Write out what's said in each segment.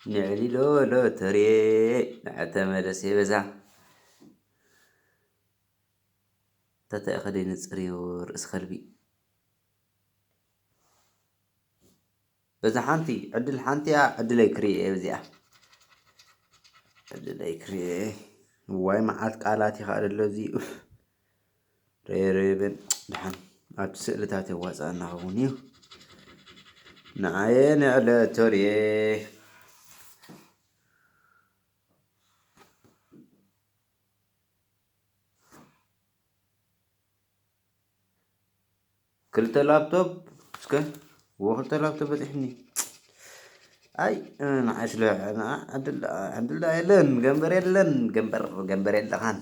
ንዕሊሎ ሎተሪ ንዕተመለስ በዛ። ተታይ ከደይ ንጽር እዩ ርእሲ ከልቢ። በዛ ሓንቲ ዕድል ሓንቲ እያ፣ ዕድለይ ክርእየ እየ በዚኣ። ዕድለይ ክርእየ። ዋይ መዓት ቃላት ይኸኣል ኣሎ እዚ። ኡፍ። ረየረየበን ድሓን ኣብቲ ስእልታት የዋፅኣና ኸውን እዩ። ንዓየ ንዕለቶርየ። ክልተ ላፕቶፕ እስከ፣ ወ ክልተ ላፕቶፕ በፂሕኒ። ኣይ ንዓይ ስለ ዕድል ዕድል የለን፣ ገንበር የለን፣ ገንበር ገንበር የለኻን።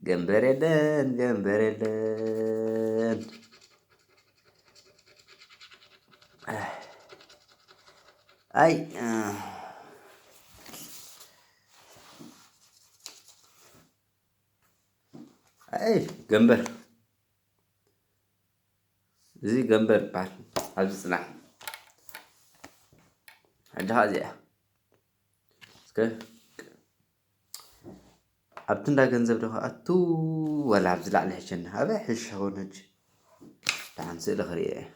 ገንበር የለን፣ ገንበር የለን። ኣይ ኣይ ገንበር፣ እዚ ገንበር ይበሃል። ኣብዚ ጽናሕ። ሕጂ ኸኣ እዚኣ። እስከ ኣብቲ እንዳ ገንዘብ ዶ ክኣቱ፣ ወላ ኣብዚ ላዕሊ ሕሸኒ? ኣበይ ሕሸ ኾን ሕጂ? ደሓን ስእሊ ክርእየ እየ።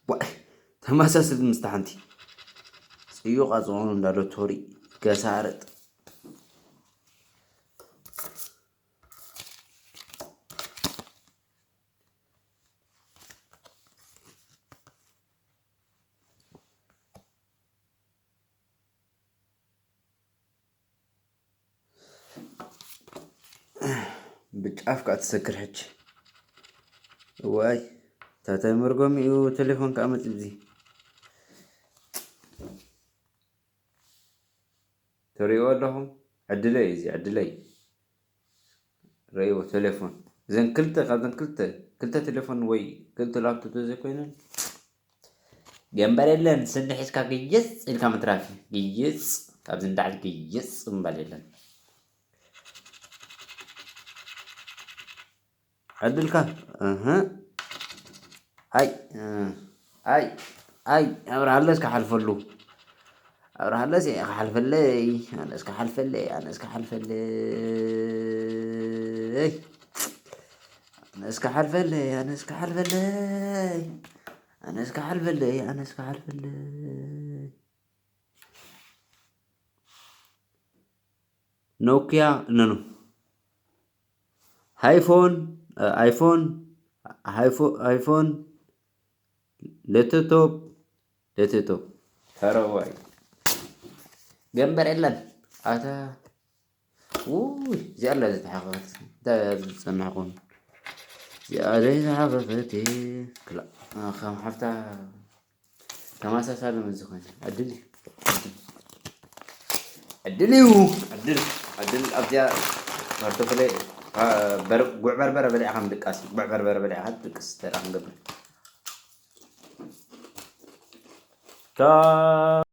ዋይ፣ ተመሳስል ምስታ ሓንቲ። ጽዩቕ ኣጽዋኑ እንዳ ሎቶሪ ገሳርጥ። ብጫፍ ከኣ ትሰክር ሕጂ። እዋይ፣ ታታይ መርጎም እዩ፣ ቴሌፎን ከኣ መጽእ እዚ። ትርእይዎ ኣለኹም? ዕድለይ እዚ፣ ዕድለይ። ረእይዎ፣ ቴሌፎን። እዘን ክልተ፣ ካብዘን ክልተ፣ ክልተ ቴሌፎን ወይ ክልተ ላፕቶፕ ተዘይኮይነን፣ ገንበር የለን። ስኒ ሒዝካ ግይጽ ኢልካ ምትራፍ እዩ። ግይጽ፣ ካብዚ ንዳዕት ግይጽ ምባል የለን። ዕድልካ፣ እህ። ኣይ፣ እ፣ ኣይ፣ ኣይ፣ ኣብርሃለስ ክሓልፈሉ። ኣብርሃለስ ክሓልፈለይ፣ ኣነስ ክሓልፈለይ፣ ኣነስ ክሓልፈለይ። ኣነስ ክሓልፈለይ፣ ኣነስ ክሓልፈለይ። ኣነስ ክሓልፈለይ፣ ኣነስ ክሓልፈለይ። ኖኪያ፣ ኖ፣ ኖ። ሃይፎን፣ እ፣ ኣይፎን፣ ሃይፎ-፣ ኣይፎን፣ ሌቶቶፕ፣ ሌቶቶፕ። ተረዋይ። ገንበር የለን። ኣታ፣ ውይ፣ እዚኣ ኣላ ዘይተሓቐፈት። እንታይ እያ ዝጸናሕኩም? እዚኣ ዘይተሓቐፈት። ክላ-፣ እ፣ ከም ሓፍታ ተመሳሳሊ ምስ ዝኾነ ዕድል እዩ። ዕድል እዩ። ዕድል፣ ዕድል ኣብዚኣ ካርቶፈለ፣ አ፣ በር-፣ ጉዕ በርበረ በሊዕኻ ምድቃስ እዩ። ጉዕ በርበረ በሊዕኻ ትድቅስ፣ ተራ ክንገብር። ታ-